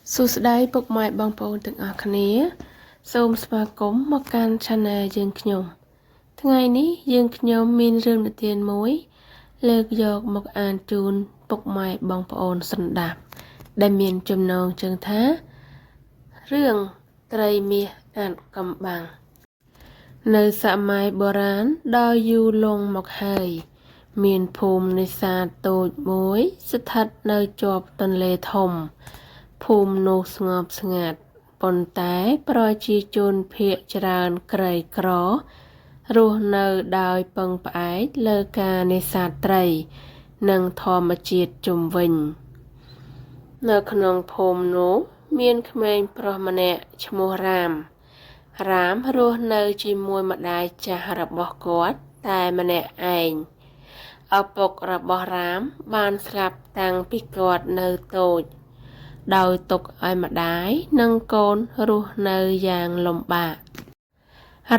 សួស្តីពុកម៉ែបងប្អូនទាំងអស់គ្នា សូមស្វាគមន៍មកកាន់ Channel យើងខ្ញុំ ថ្ងៃនេះយើងខ្ញុំមានរឿងនិទានមួយ លើកយកមកអានជូនពុកម៉ែបងប្អូនស្ដាប់ ដែលមានចំណងជើងថា រឿងត្រីមាសអាថ៌កំបាំង នៅសម័យបុរាណដ៏យូរលង់មកហើយ មានភូមិនេសាទតូចមួយ ស្ថិតនៅជាប់ទន្លេធំ ភូមិនោះស្ងប់ស្ងាត់ ប៉ុន្តែប្រជាជនភាគច្រើនក្រីក្រ រស់នៅដោយពឹងផ្អែកលើការនេសាទត្រី និងធម្មជាតិជុំវិញ នៅក្នុងភូមិនោះមានក្មេងប្រុសម្នាក់ឈ្មោះរ៉ាម រ៉ាមរស់នៅជាមួយម្ដាយចាស់របស់គាត់តែម្នាក់ឯង ឪពុករបស់រ៉ាមបានស្លាប់តាំងពីគាត់នៅតូច ដោយទុកឲ្យម្ដាយនិងកូនរស់នៅយ៉ាងលំបាក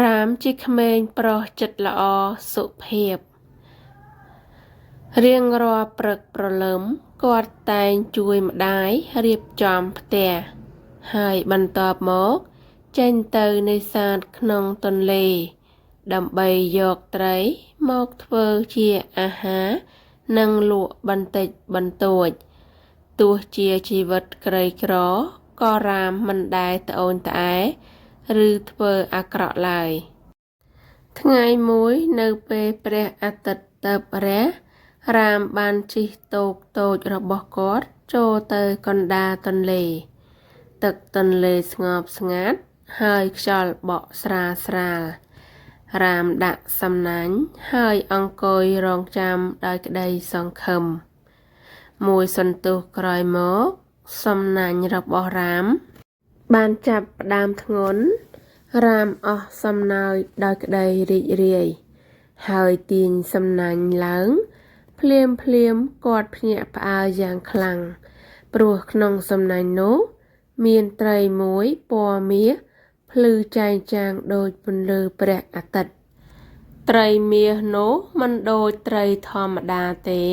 រ៉ាមជាក្មេងប្រុសចិត្តល្អសុភាព រៀងរាល់ព្រឹកព្រលឹមគាត់តែងជួយម្ដាយរៀបចំផ្ទះ ហើយបន្ទាប់មកចេញទៅនេសាទក្នុងទន្លេ ដើម្បីយកត្រីមកធ្វើជាអាហារនិងលក់បន្តិចបន្តួច ទោះជាជីវិតក្រីក្រក៏រ៉ាមមិនដែលត្អូញត្អែរឬធ្វើអាក្រក់ឡើយ ថ្ងៃមួយនៅពេលព្រះអាទិត្យទើបរះ រ៉ាមបានជិះទូកតូចរបស់គាត់ចូលទៅកណ្ដាលទន្លេ ទឹកទន្លេស្ងប់ស្ងាត់ហើយខ្យល់បក់ស្រាលស្រាល រ៉ាមដាក់សំណាញ់ហើយអង្គុយរងចាំដោយក្តីសង្ឃឹម មួយសន្ទុះក្រោយមក សំណាញ់របស់រ៉ាម បានចាប់ផ្ដើមធ្ងន់ រ៉ាមអស់សំណើចដោយក្តីរីករាយ ហើយទាញសំណាញ់ឡើង ភ្លាមភ្លាមគាត់ភ្ញាក់ផ្អើលយ៉ាងខ្លាំង ព្រោះក្នុងសំណាញ់នោះ មានត្រីមួយពណ៌មាសភ្លឺចែងចាំងដូចពន្លឺព្រះអាទិត្យ ត្រីមាសនោះមិនដូចត្រីធម្មតាទេ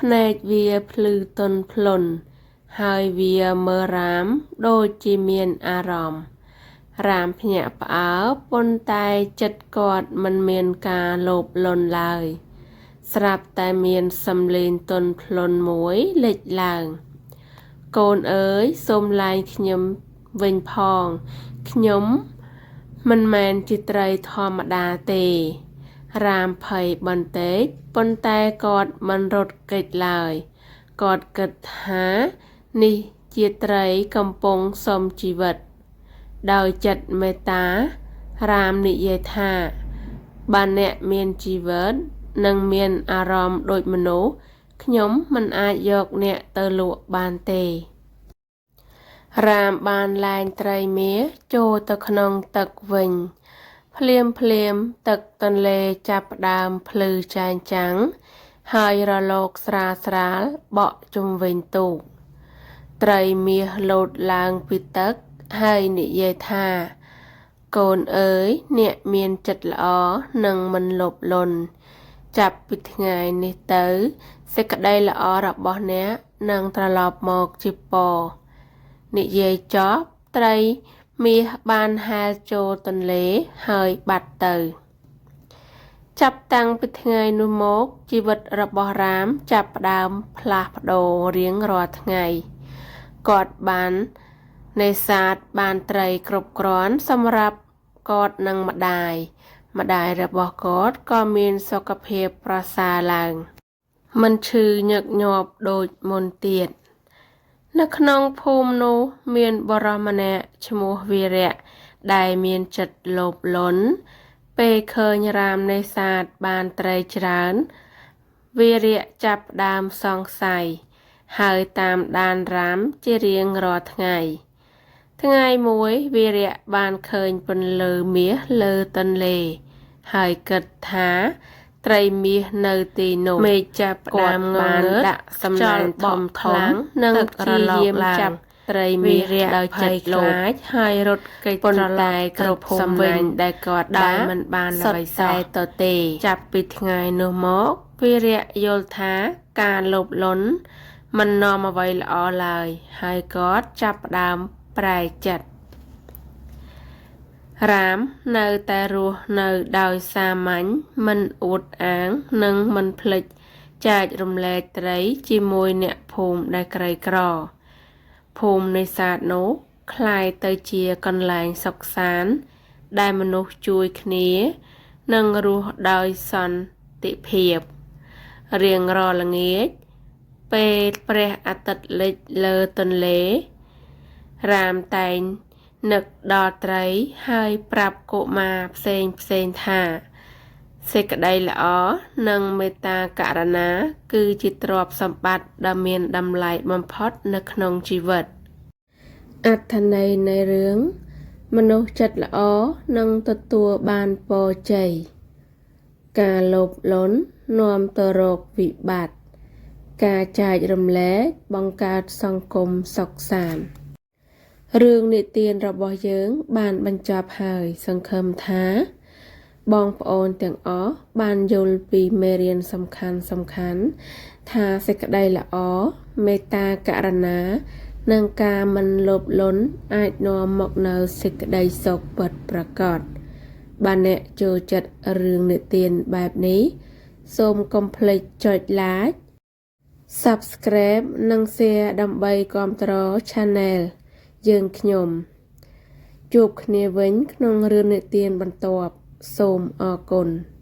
ភ្នែកវាភ្លឺទន់ភ្លន់ ហើយវាមើលរ៉ាមដូចជាមានអារម្មណ៍ រ៉ាមភ្ញាក់ផ្អើលប៉ុន្តែចិត្តគាត់មិនមានការលោភលន់ឡើយ ស្រាប់តែមានសំឡេងទន់ភ្លន់មួយលេចឡើង កូនអើយសូមលែងខ្ញុំវិញផង ខ្ញុំមិនមែនជាត្រីធម្មតាទេ រ៉ាមភ័យបន្តិចប៉ុន្តែគាត់មិនរត់គេចឡើយ គាត់គិតថានេះជាត្រីកំពុងសុំជីវិត ដោយចិត្តមេត្តា រ៉ាមនិយាយថា បើអ្នកមានជីវិត និងមានអារម្មណ៍ដូចមនុស្ស ខ្ញុំមិនអាចយកអ្នកទៅលក់បានទេ រ៉ាមបានលែងត្រីមាសចូលទៅក្នុងទឹកវិញ ភ្លាមភ្លាមទឹកទន្លេចាប់ផ្ដើមភ្លឺចែងចាំង ហើយរលកស្រាលស្រាលបក់ជុំវិញទូក ត្រីមាសលោតឡើងពីទឹកហើយនិយាយថា កូនអើយអ្នកមានចិត្តល្អនិងមិនលោភលន់ ចាប់ពីថ្ងៃនេះទៅ សេចក្តីល្អរបស់អ្នកនឹងត្រឡប់មកជាពរ និយាយចប់ត្រីមាសបានហែលចូលទន្លេហើយបាត់ទៅ ចាប់តាំងពីថ្ងៃនោះមកជីវិតរបស់រ៉ាមចាប់ផ្ដើមផ្លាស់ប្ដូររៀងរាល់ថ្ងៃ គាត់បាននេសាទបានត្រីគ្រប់គ្រាន់សម្រាប់គាត់និងម្ដាយ ម្ដាយរបស់គាត់ក៏មានសុខភាពប្រសើរឡើង មិនឈឺញឹកញាប់ដូចមុនទៀត នៅក្នុងភូមិនោះមានបុរសម្នាក់ឈ្មោះវីរៈដែលមានចិត្តលោភលន់ ពេលឃើញរ៉ាមនេសាទបានត្រីច្រើន វីរៈចាប់ផ្ដើមសង្ស័យ ហើយតាមដានរ៉ាមជារៀងរាល់ថ្ងៃ ថ្ងៃមួយវីរៈបានឃើញពន្លឺមាសលើទន្លេ ហើយគិតថាត្រីមាសនៅទីនោះមេឃចាប់ផ្ដើមងងឹតដាក់សំណាញ់ធំធំនិងព្យាយាមចាប់ត្រីមាសដោយចិត្តលោភហើយរត់គេចត្រឡប់គ្រប់សំណាញ់ដែលគាត់ដោយមិនបានអ្វីសោះទៅទេ ចាប់ពីថ្ងៃនោះមកវីរៈយល់ថាការលោភលន់ មិននាំអ្វីល្អឡើយ ហើយគាត់ចាប់ផ្ដើមប្រែចិត្ត រាមនៅតែរស់នៅដោយសាមញ្ញមិនអួតអាងនិងមិនភ្លេចចែករំលែកត្រីជាមួយអ្នកភូមិដែលក្រីក្រ ភូមិនេសាទនោះក្លាយទៅជាកន្លែងសុខសាន្តដែលមនុស្សជួយគ្នា និងរស់ដោយសន្តិភាពរៀងរាល់ល្ងាច ពេលព្រះអាទិត្យលិចលើទន្លេ រាមតែងនឹកដល់ត្រីហើយប្រាប់កុមារផ្សេងផ្សេងថា សេចក្តីល្អនិងមេត្តាករុណា គឺជាទ្រព្យសម្បត្តិដ៏មានតម្លៃបំផុតនៅក្នុងជីវិត អត្ថន័យនៃរឿង មនុស្សចិត្តល្អនឹងទទួលបានពរជ័យ ការលោភលន់នាំទៅរកវិបត្តិ ការចែករំលែកបង្កើតសង្គមសុខសាន្ត រឿងនិទានរបស់យើងបានបញ្ចប់ហើយសង្ឃឹមថា បងប្អូនទាំងអស់បានយល់ពីមេរៀនសំខាន់សំខាន់ថាសេចក្តីល្អមេត្តាករុណា និងការមិនលោភលន់អាចនាំមកនូវសេចក្តីសុខពិតប្រាកដបើអ្នកចូលចិត្តរឿងនិទានបែបនេះ សូមកុំភ្លេចចុច Like Subscribe និង Share ដើម្បីគាំទ្រ Channel យើងខ្ញុំ ជួបគ្នាវិញក្នុងរឿងនិទានបន្ទាប់ សូមអរគុណ។